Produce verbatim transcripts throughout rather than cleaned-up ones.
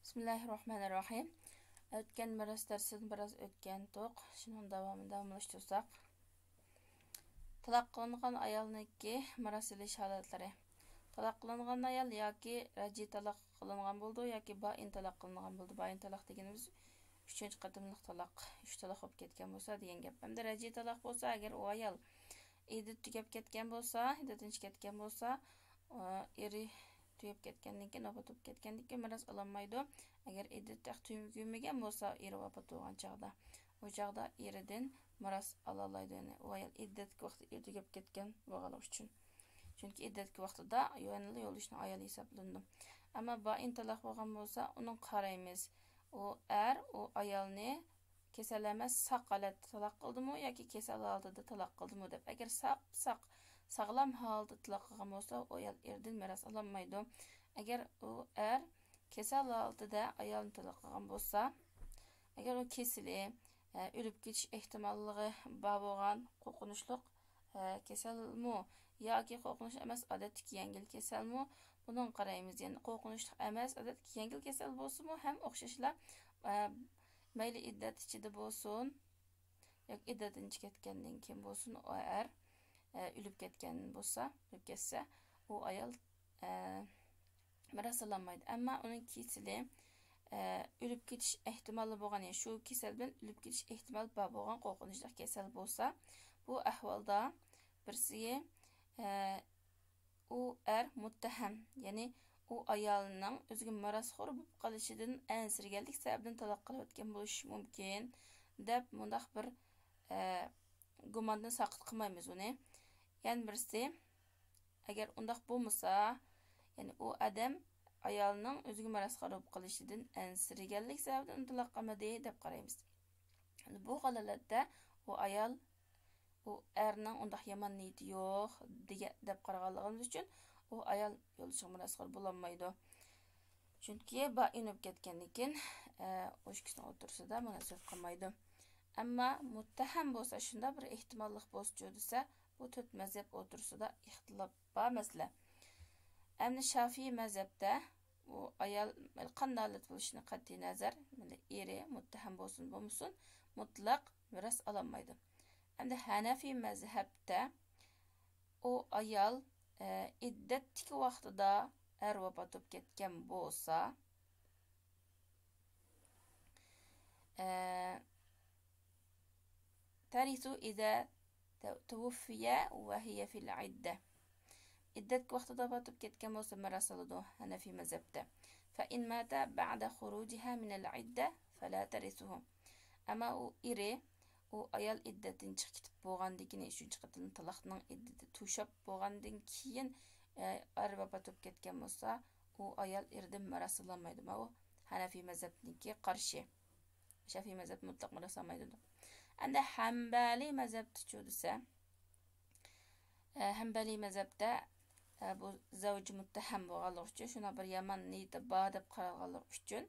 بىسمىللاھىررەھمانىررەھىم. ئۆتكەن مىراس دەرسىدىن بىراز ئۆتكەنتۇق. شۇنىڭ داۋامىنى داۋاملاشتۇرساق. تالاق قىلىنغان ئايالنىڭكى مىراس ئېلىش ھالەتلىرى. تالاق قىلىنغان ئايال ياكى رەجئىي تالاق قىلىنغان بولىدۇ، ياكى بائىن تالاق قىلىنغان بولىدۇ. بائىن تالاق دېگىنىمىز ئۈچىنچى قېتىملىق تالاق، ئۈچ تالاق بولۇپ كەتكەن بولسا دېگەن گەپ. ھەمدە رەجئىي تالاق بولسا، ئەگەر ئۇ ئايال ئىددىتى تۈگەپ كەتكەن بولسا، ئىددىتىنى چىكەتكەن بولسا، ئېرى تۈگەپ كەتكەندىن كېيىن، ۋاپات بولۇپ كەتكەندىن كېيىن مىراس ئالالمايدۇ. ئەگەر ئىددىتى تۈگىمىگەن بولسا، ئېرى ۋاپات بولغان چاغدا، ئۇ چاغدا ئېرىدىن مىراس ئالالايدۇ. يەنى ئۇ ئايال ئىددەتتىكى ۋاقتىدا ئېرى تۈگەپ كەتكەن بولغانلىقى ئۈچۈن. چۈنكى ئىددەتتىكى ۋاقتىدا يەنىلا يولدىشىنىڭ ئايالى ھېسابلىنىدۇ. ئەمما بائىن تالاق بولغان بولسا، ئۇنىڭ قارايمىز. ئۇ ئەر ئۇ ئايالنى كېسەل ئەمەس، ساق ھالەتتە تالاق قىلدىمۇ ياكى كېسەل ھالىتىدە تالاق قىلدىمۇ دەپ. ئەگەر ساپ-ساق، ساغلام ھالدا تالاق قىلغان بولسا، ئۇ ئايال ئېرىدىن مىراس ئالالمايدۇ. ئەگەر ئۇ ئەر كېسەل ھالىتىدە ئايالنى تالاق قىلغان بولسا، ئەگەر ئۇ كېسىلى، ئە، ئۆلۈپ كېتىش ئېھتىماللىقى بار بولغان قورقۇنچلۇق، ئە، كېسەلمۇ ياكى قورقۇنچلۇق ئەمەس، ئادەتتىكى يەڭگىل كېسەلمۇ، بۇنىڭغا قارايمىز. يەنى قورقۇنچلۇق ئەمەس، ئادەتتىكى يەڭگىل كېسەل بولسىمۇ ھەم ئوخشاشلا، ئە، مەيلى ئىددەت ئىچىدە بولسۇن ياكى ئىددەتتىن چىقىپ كەتكەندىن كېيىن بولسۇن، ئۇ ئەر، ئە، ئۆلۈپ كەتكەن بولسا، ئۆلۈپ كەتسە، ئۇ ئايال، ئە، مىراس ئالالمايدۇ. ئەمما ئۇنىڭ كېسىلى، ئە، ئۆلۈپ كېتىش ئېھتىمالى بولغان، يەنى شۇ كېسەل بىلەن ئۆلۈپ كېتىش ئېھتىمالى بار بولغان قورقۇنچلۇق كېسەل بولسا، بۇ ئەھۋالدا بىرسىگە، ئە، ئۇ ئەر مۇتتەھەم، يەنى ئۇ ئايالنىڭ ئۆزىگە مىراسخور بولۇپ قېلىشىدىن ئەنسىرىگەنلىك سەۋەبىدىن تالاق قىلىۋەتكەن بولۇشى مۇمكىن، دەپ مۇنداق بىر، ئە، گۇماندىن ساقىت قىلمايمىز ئۇنى. يەنە بىرسى، ئەگەر ئۇنداق بولمىسا، يەنى ئۇ ئادەم ئايالنىڭ ئۆزىگە مىراسخور بولۇپ قېلىشىدىن ئەنسىرىگەنلىك سەۋەبىدىن ئۇنى تالاق قىلمىدى، دەپ قارايمىز. بۇ ھالەتتە ئۇ ئايال، ئۇ ئەرنىڭ ئۇنداق يامان نىيىتى يوق دېگە-، دەپ قارىغانلىقىمىز ئۈچۈن، ئۇ ئايال يولدىشىغا مىراسخور بولالمايدۇ. چۈنكى بائىن بولۇپ كەتكەندىن كېيىن، ئە، ئۇ ئىككىسىنىڭ ئوتتۇرىسىدا مۇناسىۋەت قالمايدۇ. ئەمما مۇتتەھەم بولسا، شۇنداق بىر ئېھتىماللىق بولسىچۇ دېسە، بۇ تۆت مەزھەپ ئوتتۇرىسىدا ئىختىلاپ بار مەسىلە. ئەمدى شافىئىي مەزھەپتە ئۇ ئايال قانداق ھالەت بولۇشىدىن قەتئىينەزەر، مەيلى ئېرى مۇتتەھەم بولسۇن بولمىسۇن، مۇتلەق مىراس ئالالمايدۇ. ئەمدى ھەنەفىي مەزھەپتە ئۇ ئايال، ئە، ئىددەتتىكى ۋاقتىدا ئەر ۋاپات بولۇپ كەتكەن بولسا، ئە، تەرىسۇ ئىزا تۇۋۇففىيە ۋە ھىيە فىل ئىددە. ئىددەتكە ۋاقتىدا ۋاپات بولۇپ كەتكەن بولسا، مىراس ئالىدۇ ھەنەفىي مەزھەپتە. فەئىن ماتە بەئدە خۇرۇجىھا مىنەل ئىددە فەلا تەرىسۇھۇ. ئەمما ئۇ ئېرى، ئۇ ئايال ئىددەتتىن چىقىپ كېتىپ بولغاندىن كېيىن، ئۈچىنچى قېتىم تالاقنىڭ ئىددىتى توشۇپ بولغاندىن كېيىن، ئە، ئەر ۋاپات بولۇپ كەتكەن بولسا، ئۇ ئايال ئېرىدىن مىراس ئالالمايدۇ. ماۋۇ ھەنەفىي مەزھەپنىڭكى قارىشى. شافىئىي مەزھەپ مۇتلەق مىراس ئالمايدۇ. ئەمدى ھەمبەلىي مەزھەپتىچۇ دېسە، ئە، ھەمبەلىي مەزھەپتە، ئە، بۇ زەۋجى مۇتتەھەم بولغانلىقى ئۈچۈن، شۇنىڭ بىر يامان نىيىتى بار دەپ قارالغانلىقى ئۈچۈن،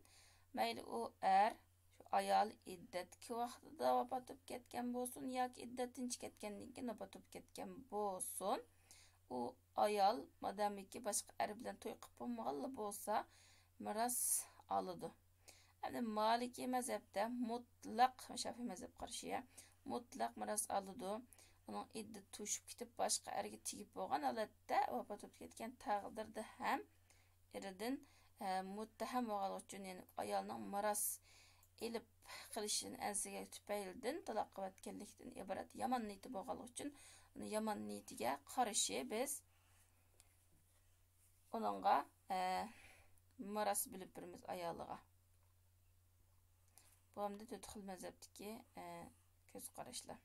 مەيلى ئۇ ئەر، شۇ ئايال ئىددەتتىكى ۋاقتىدا ۋاپات بولۇپ كەتكەن بولسۇن ياكى ئىددەتتىن چىقىپ كەتكەندىن كېيىن ۋاپات بولۇپ كەتكەن بولسۇن، ئۇ ئايال مادامىكى باشقا ئەر بىلەن توي قىلىپ بولمىغانلا بولسا، مىراس ئالىدۇ. ئەمدى مالىكىي مەزھەپتە مۇتلەق، شافىئىي مەزھەپ قارىشى، مۇتلەق مىراس ئالىدۇ. ئۇنىڭ ئىددىتى توشۇپ كېتىپ، باشقا ئەرگە تېگىپ بولغان ھالەتتە ۋاپات بولۇپ كەتكەن تەقدىردە ھەم ئېرىدىن، ئە، مۇتتەھەم بولغانلىقى ئۈچۈن، يەنى ئايالنىڭ مىراس ئېلىپ قېلىشىدىن ئەنسىرىگەن تۈپەيلىدىن تالاق قىلىۋەتكەنلىكتىن ئىبارەت يامان نىيىتى بولغانلىقى ئۈچۈن، ئۇنىڭ يامان نىيىتىگە قارشى بىز ئۇنىڭغا، ئە، مىراس بۆلۈپ بېرىمىز ئايالىغا. بۇ ئەمدى تۆت خىل مەزھەپتىكى، ئە، كۆز قاراشلار.